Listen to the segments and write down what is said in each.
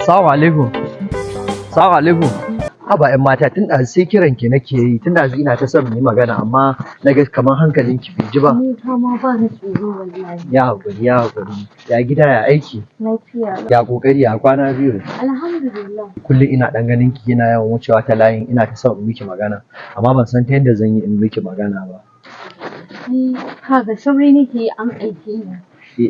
Assalamu alaikum. Assalamu alaikum. Haba 'yan mata, tun ɗazu sai kiran ki nake yi, tun ɗazu ina ta son mu yi magana, amma na ga kamar hankalin ki bai ji ba. Ni ta ma ba ni tsoro wallahi. Ya haƙuri, ya haƙuri. Ya gida, ya aiki? Lafiya. Ya ƙoƙari, ya kwana biyu? Alhamdulillah. Kullum ina ɗan ganin ki kina yawan wucewa ta layin, ina ta son in miki magana, amma ban san ta yadda zan yi in miki magana ba. Ai kaga sauri nake yi, an aike ni.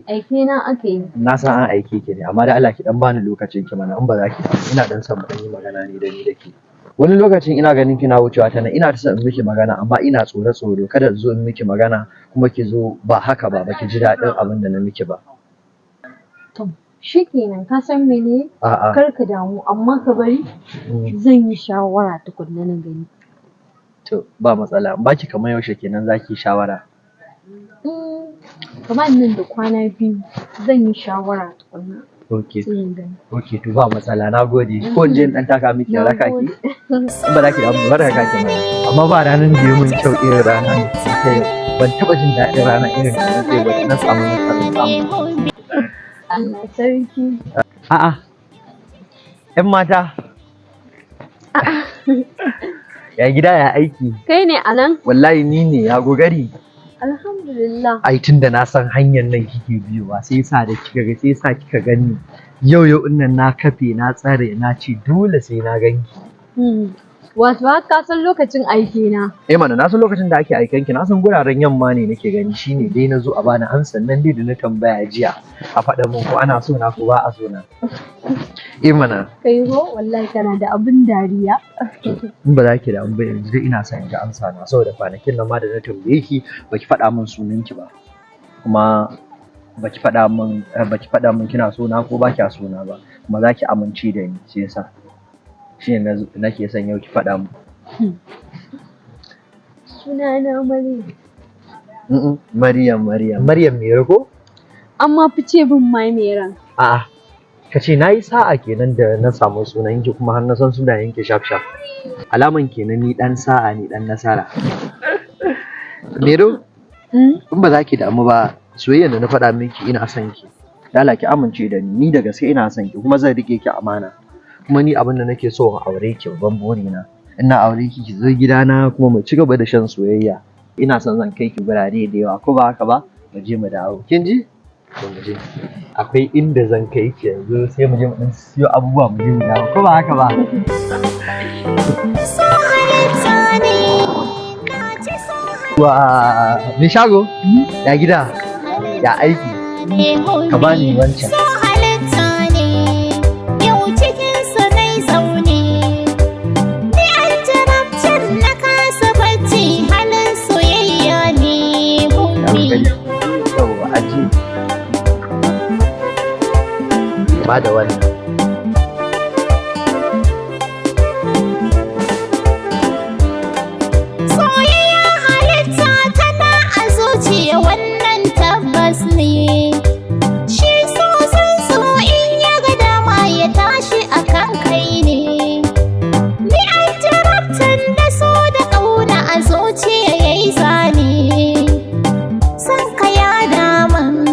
Aike na aka yi. Na san an aike ki ne, amma da Allah ki ɗan bani lokacin ki mana, in ba za ki damu. Ina ɗan son mu ɗan yi magana ne da ni da ke. Wani lokacin ina ganin kina wucewa ta nan, ina ta son in miki magana, amma ina tsoro tsoro kada in zo in miki magana kuma ki zo ba haka ba, baki ji daɗin abin da na miki ba. To shikenan, ka san mene? A'a. Kar ka damu, amma ka bari zan yi shawara tukunna na gani. To ba matsala, in baki kamar yaushe kenan zaki yi shawara? Kamar nan da kwana 2 zan yi shawara tukunna. Okay. Sai in gani. Okay, to ba matsala, na gode. Ko in je in ɗan taka miki Na raka ki? gode. In ba za ki damu ba, raka ki mana. Amma ba ranar da ya mun kyau irin ranar ta yau. Ban taɓa jin daɗin rana irin ta yau ba da na samu nasarar samu. Allah sarki. A'a. 'Yan mata. Ya gida, ya aiki? Kai ne a nan? Wallahi ni ne, ya gogari? Alhamdulillah. Ai tun da na san hanyar nan kike biyowa, sai sa da kika ga sai sa kika gani. Yau yau ɗin nan na kafe, na tsare, na ce dole sai na ganki. Wato har ka san lokacin aiki na. Eh mana, na san lokacin da ake aiken ki, na san guraren yamma ne nake gani, shine dai na zo a bani amsan nan dai da na tambaya jiya, a faɗa min ko ana so na ko ba a so na. Eh mana. Kai ko wallahi kana da abin dariya. In ba za ki damu ba, yanzu dai ina son in ji amsa na, saboda kwanakin nan ma da na tambaye ki baki faɗa min sunan ki ba. Kuma baki faɗa min kina so na ko ba kya so na ba. Kuma za ki amince da ni, sai yasa. Shi ne nake son yau ki faɗa min. Sunana Maryam. Maryam, Maryam. Maryam Mero ko? Amma fi ce bin ma Meran. A'a. Ka ce na yi sa'a kenan da na samu sunan ki kuma har na san sunayen ki shaf shaf. Alaman kenan ni ɗan sa'a ne, ɗan nasara. Mero, in ba za ki damu ba, soyayyar da na faɗa miki ina son ki. Dala ki amince da ni, ni da gaske ina son ki kuma zan riƙe ki amana. Kuma ni abin da nake so in aure ki, babban burina. Ina aure ki, ki zo gidana kuma mu ci gaba da shan soyayya. Ina son zan kai ki gurare da yawa, ko ba haka ba? Mu je mu dawo. Kin ji? To mu je. Akwai inda zan kai ki yanzu, sai mu je mu ɗan siyo abubuwa, mu je mu dawo, ko ba haka ba? So halitta ne, na ci so. Wa me shago? Ya gida? Ya aiki? Ka bani wancan. So halitta ne, yau cikin sa nai zaune. Ni an jarabcin na kasa bacci, halin soyayya ne Ya hubbi. kokari. Yawwa, aji. Ba da wannan. Soyayya halitta tana a zuciya, wannan tabbas ne. Shi so san so in ya ga dama ya tashi a kan kai ne. Ni an jarabtan da so da ƙauna a zuciya yayi zane. San ka ya daman,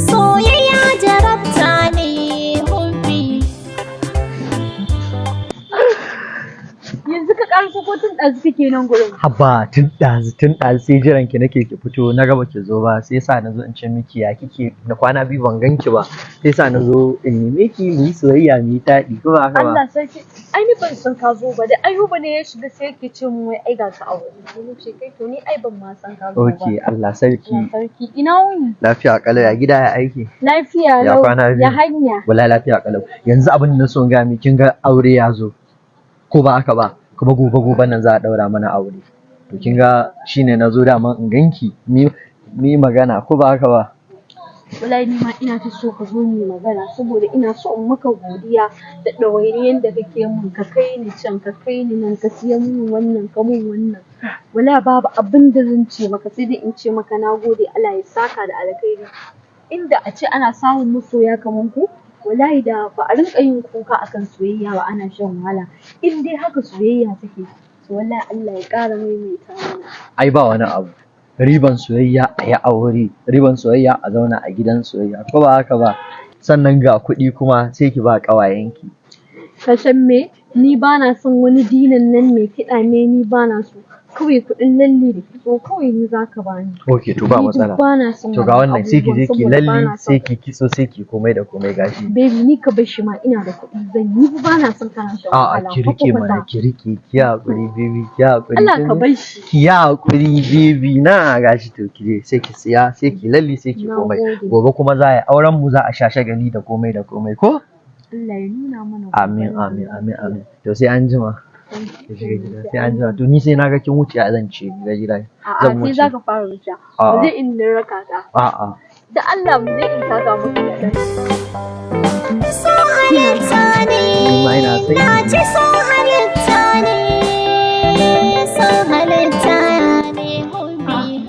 soyayya jarabta ne hubbi. Yanzu ka ƙarasa ko tun ɗazu kake nan gurin? Haba, tun ɗazu, tun ɗazu sai jiran ki nake ki fito, na gaba ki zo ba, sai sa na zo in ce miki ya kike, na kwana 2 ban ganki ba, sai sa na zo in neme ki mu yi soyayya, mu yi taɗi, ko ba haka ba? Allah sarki, ai ni ban san ka zo ba, da Ayuba ne ya shiga sai yake ce mun wai ai ga ka a wurin. Sai na ce kai, to ni ai ban ma san ka zo ba. Ok, Allah sarki. Allah sarki, ina wuni? Lafiya ƙalau, ya gida, ya aiki? Lafiya Ya lau. kwana biyu? Ya hanya? Wallahi lafiya ƙalau. Yanzu abin da na so in gaya miki, kin ga aure ya zo, ko ba haka ba? Kuma gobe goben nan za a ɗaura mana aure. To kin ga shine na zo daman in ganki mi mi magana, ko ba haka ba? Wallahi ni ma ina ta so ka zo mu yi magana, saboda ina so in maka godiya da ɗawainiyan da kake mun, ka kai ni can, ka kai ni nan, ka siya mun wannan, ka mun wannan. Wallahi babu abin da zan ce maka sai dai in ce maka na gode, Allah ya saka da alkhairi. Inda a ce ana samun masoya kaman ku, wallahi da ba a rinƙa yin kuka akan soyayya ba ana shan wahala. In dai haka soyayya take, to wallahi Allah ya ƙara maimaita mana. Ai ba wani abu. Riban soyayya a yi aure, riban soyayya a zauna a gidan soyayya, ko ba haka ba? Sannan ga kuɗi kuma sai ki ba ƙawayenki. Ka san me? Ni ba na son wani dinan nan mai kiɗa ne, ni ba na so. Kawai kuɗin lalle da kitso kawai ni za ka bani. Ok, to ba Ni duk matsala. ba na son To ga wannan sai ki je ki abubuwan saboda ba lalle na son. sai ki kitso sai ki komai da komai gashi. Baby, ni ka bar shi ma, ina da kuɗi zan yi, ba na son kana shan A'a, wahala ki rike mana, kwata-kwata. ki rike, ki haƙuri baby, ki haƙuri. Allah Kin ka ji? bar shi. Ki haƙuri baby na, gashi. To ki je sai ki siya, sai ki lalle, sai ki Na komai. gode. Gobe kuma za a yi auren mu, za a sha shagali da komai da komai ko? Allah ya nuna mana Amin. goben nan Amin, amin, lafiya. amin. To sai an jima. Ki shiga gida sai an jima. To ni sai na ga kin wuce a zan ce ga gida. A'a, Zan sai wuce. za ka fara wuce. A'a. Mu je in raka ka. A'a. Da Allah mu je in taka maka kaɗan. So halitta ne. Ni ma ina son Na ki. ce so halitta ne. So halitta ne hobi. Mai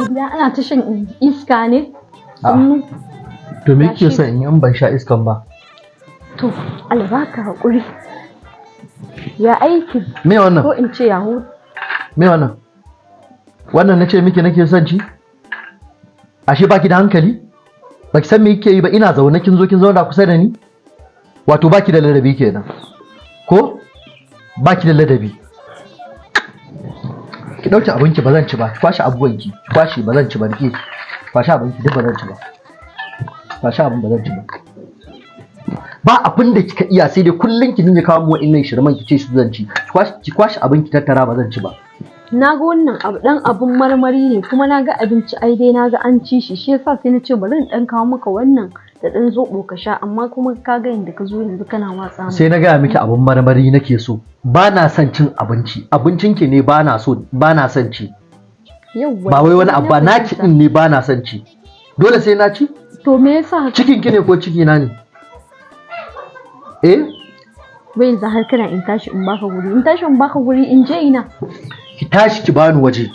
gida, ana ta shan iska ne. A'a. Sannu. To me kike Gashi. son in yi in ban sha iskan ba? To Allah baka haƙuri. Ya aiki Me wannan? ko in ce ya hu. Me wannan? Wannan nace miki nake son ci? Ashe baki da hankali? Baki san me kike yi ba, ina zaune kin zo kin zauna kusa da ni? Wato baki da ladabi kenan. Ko? Baki da ladabi. Ki dauki abinki, ba zan ci ba. Ki kwashe abubuwanki. Ki kwashe, ba zan ci ba, rike. Kwashe abinki duk, ba zan ci ba. Kwashe abin, ba zan ci ba. Ba abin da kika iya sai dai kullun ki dinga kawo mu wa'innan shirman ki ce su zan ci. Ki kwashe, ki kwashe abin ki tattara, ba zan ci ba. Na ga wannan abu dan abun marmari ne, kuma na ga abinci ai dai na ga an ci shi, shi yasa sai na ce bari in dan kawo maka wannan da dan zoɓo ka sha, amma kuma ka ga yanda ka zo yanzu kana watsa mu. Sai na gaya miki abin marmari nake so, ba na son cin abinci, abincin ki ne ba na so, ba na son ci. Yauwa. Ba wai wani Na abu ba, naki fahimta. din ne ba na son ci, dole sai na ci. To me yasa haka? Cikin ki ne ko ciki na ne, eh? Wai yanzu har kana in tashi in baka guri, in tashi in baka guri, in je ina? Ki tashi ki bani waje,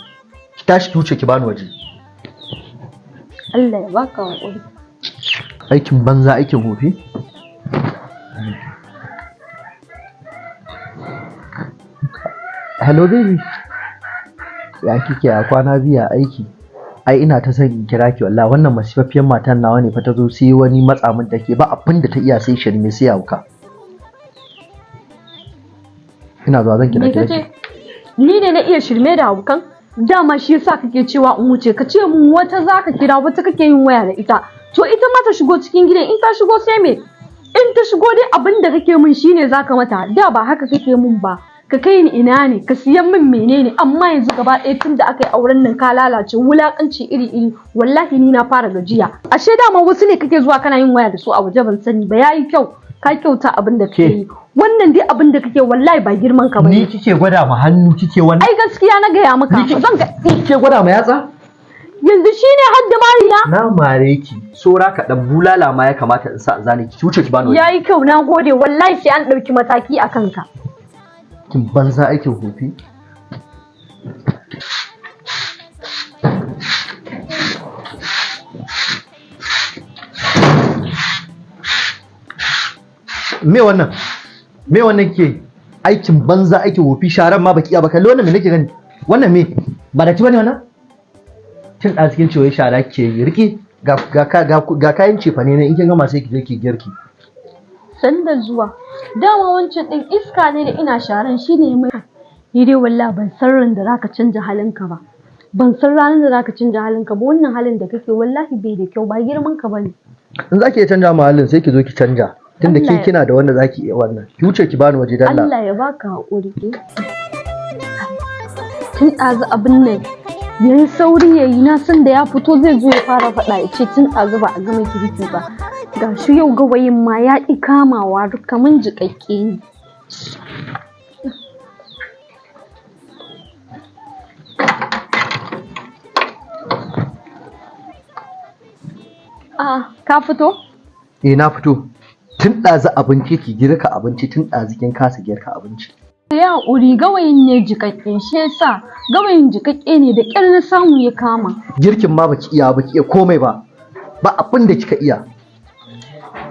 ki tashi ki wuce ki bani waje. Allah ya baka haƙuri. Aikin banza, aikin wofi. Hello baby, ya kike? A kwana biya aiki? Ai ina ta son in kira ki wallahi. Wannan masifaffiyar matan nawa ne fa ta zo sai wani matsa min take, ba abin da ta iya sai shirme sai hauka. Ina zuwa zan kira Me ki. kace? Ni ne na iya shirme da haukan? Dama shi yasa kake cewa in wuce, ka ce mun wata zaka kira, wata kake yin waya da ita. To ita ma ta shigo cikin gidan, in ta shigo sai me? In ta shigo dai abin da kake mun shine zaka mata. Da ba haka kake mun ba. Ka kai ni ina ne, ka siyan min menene, amma yanzu gaba ɗaya tun da aka yi auren nan ka lalace, wulakanci iri-iri, wallahi ni na fara gajiya. Ashe dama wasu ne kake zuwa kana yin waya da su a waje, ban sani ba. Yayi kyau, ka kyauta abin da kake Ke. yi. Wannan dai abin da kake wallahi ba girman ka bane. Ni kike gwada ma hannu kike wannan? Ai gaskiya na gaya maka. Ni Zan ga kike gwada ma yatsa? Yanzu shine har da mari na. Na mare ki sora kaɗan, bulala ma ya kamata in sa in zane ki. Ki wuce ki bani waje. Yayi kyau, na gode, wallahi sai an ɗauki mataki a kanka. Kin banza, aikin hofi. Me wannan? Me wannan ke aikin banza, aikin wofi, sharan ma baki iya ba. Kalli wannan, me nake gani wannan? Me ba da ci bane wannan? Tun ɗazu kin ce wai shara ke yi, rike ga ga ga ga kayan cefane ne, in kin gama sai ki je ki girki. Sanda zuwa. Dama wancan ɗin iska ne da ina sharan shine mai. Ni dai wallahi ban san ran da zaka canja halinka ba. Ban san ranar da zaka canja halinka ba, wannan halin da kake wallahi bai da kyau, ba girman ka bane. In zaki iya canja ma halin sai ki zo ki canja, tunda ke Allah ya- kina da wanda zaki iya wannan. Ki wuce ki bani waje dalla. Allah ya baka haƙuri. Tun ɗazu abin nan ya yi sauri ya yi, na san da ya fito zai zo ya fara faɗa ya ce tun ɗazu ba a gama girki ba. Ga shi yau gawayin ma ya ƙi kamawa duk kaman jiƙaƙƙe ne. A'a, ka fito? Eh, na fito. Tun ɗazu abinci ki girka abinci, tun ɗazu kin kasa girka abinci. Ya haƙuri, gawayin ne jiƙaƙƙe, shi yasa gawayin jiƙaƙƙe ne, da ƙyar na samu ya kama. Girkin ma baki iya, baki iya komai ba, ba abin da kika iya.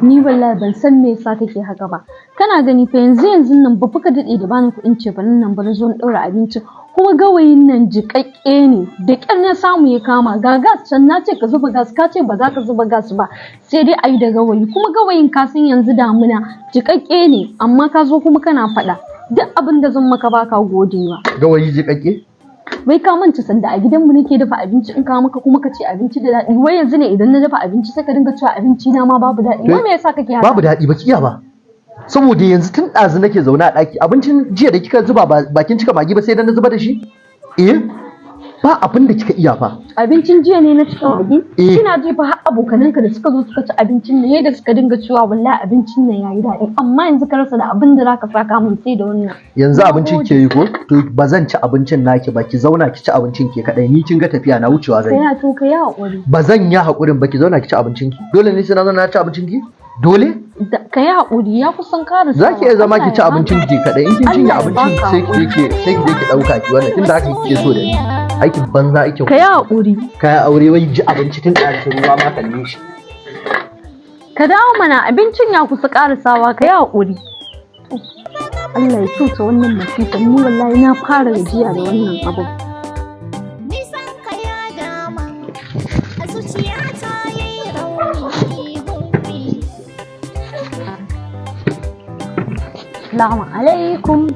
Ni wallahi ban san me yasa kake haka ba. Kana gani fa yanzu yanzu nan ba fa ka daɗe da bani kuɗin cefanen nan ba na zo na ɗaura abinci. Kuma gawayin nan jiƙaƙƙe ne, da ƙyar na samu ya kama. Ga gas can na ce ka zuba gas, ka ce ba za ka zuba gas ba, sai dai a yi da gawayi. Kuma gawayin ka san yanzu damuna jiƙaƙƙe ne, amma ka zo kuma kana faɗa. Duk abin da zan maka baka godewa. Gawayi jiƙaƙƙe? Wai ka manta sanda a gidanmu nake dafa abinci in kawo maka kuma ka ce abinci da daɗi. Wai yanzu ne idan na dafa abinci sai ka dinga cewa abinci na ma babu daɗi. Wai me yasa kake haka? Babu daɗi, ba ki iya ba. Saboda yanzu tun ɗazu nake zaune a ɗaki, abincin jiya da kika zuba bakin cika magi ba sai dan na zuba da shi? Eh? Ba abin da kika iya fa. Abincin jiya ne na cika magi? Eh. Kina ji fa har abokananka da suka zo suka ci abincin nan yadda suka dinga cewa wallahi abincin nan yayi daɗi, amma yanzu ka rasa da abin da zaka saka mun sai da wannan. Yanzu abincin ke yi ko? To ba zan ci abincin naki ba, ki zauna ki ci abincin ke kaɗai. Ni kin ga tafiya na wucewa zan Sai yi. ya to ka yi haƙuri. Ba zan yi haƙurin ba, ki zauna ki ci abincin ki. Dole ne sai na zauna na ci abincin ki? Dole? Ka yi haƙuri, ya kusan ƙara. Za ki iya zama ki ci abincin ki kaɗai. In kin cinye Allah ya abincin baka sai ki je ki sai ki je ki ɗauka ki wannan, tunda haka kike so da ni. Aikin banza, aikin Ka yi haƙuri. Kayan aure wai ji abinci tun ɗazu ruwa ma kalle shi. Ka dawo mana, abincin ya kusa ƙarasawa, ka yi haƙuri. Allah ya kyauta wannan masifan, ni wallahi na fara gajiya da wannan abun. Nisan ka ya dama a zuciyata yayi rauni hubbi. Assalamu alaikum.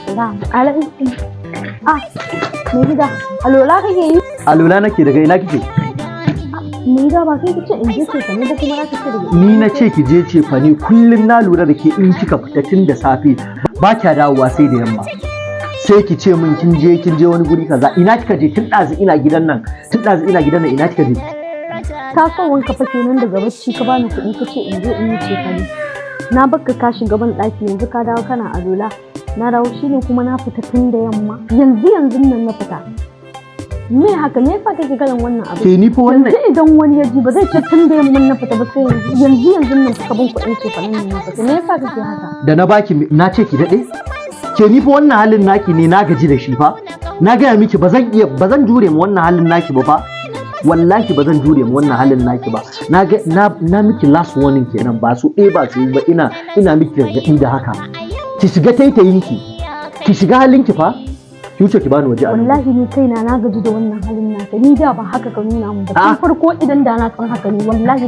Assalamu alaikum. Ah, mai gida, alola kake yi? Alula nake, daga ina kike? Mai gida, ba kai kace in je ce ka ne ba, kuma za ka ce daga Ni na ce ki je ce fa ni? Kullum na lura da ke, in kika fita tun da safe ba kya dawowa sai da yamma. Sai ki ce min kin je wani guri kaza. Ina kika je tun ɗazu ina gidan nan? Tun ɗazu ina gidan nan, ina kika je? Tasowanka fa kenan daga bacci, ka bani kuɗi ka ce in je in yi cefane. Na bakka ka shiga ban ɗaki, yanzu ka dawo kana alola. Na dawo shine kuma na fita tun da yamma. Yanzu yanzu nan na fita. Me haka? Me yasa kake kalan wannan abu? Ke ni fa wannan Yanzu idan wani ya ji ba zai ce tun da yamman na fita ba, sai yanzu yanzu yanzu nan ka ban kuɗin cefanen nan na fita. Me yasa kake haka? Da na baki na ce ki daɗe? Ke ni fa wannan halin naki ne na gaji da shi fa. Na gaya miki ba zan iya, ba zan jure ma wannan halin naki ba fa. Wallahi ba zan jure ma wannan halin naki ba. Na ga na miki last warning kenan, ba su ɗaya ba su ba, ina miki gargaɗi da haka. Ki shiga taitayinki. Ki shiga halinki fa. Ki wuce ki bani waje a nan. Wallahi ni kaina na gaji da wannan halin naka. Ni da ba haka ka nuna min ba. Ah. Tun farko idan da na san haka ne, wallahi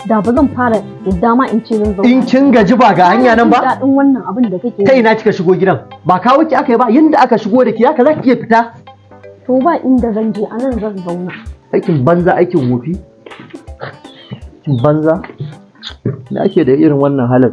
da ba zan fara yadda ma in ce zan zauna. In kin gaji ba ga hanya nan ba? Daɗin wannan abin da kake Ta yi. ina kika shigo gidan? Ba kawo ki aka yi ba, yanda aka shigo da ki haka za ki iya fita. To ba inda zan je, a nan zan zauna. Aikin banza, aikin wofi. Aikin banza. Me ake da irin wannan halin?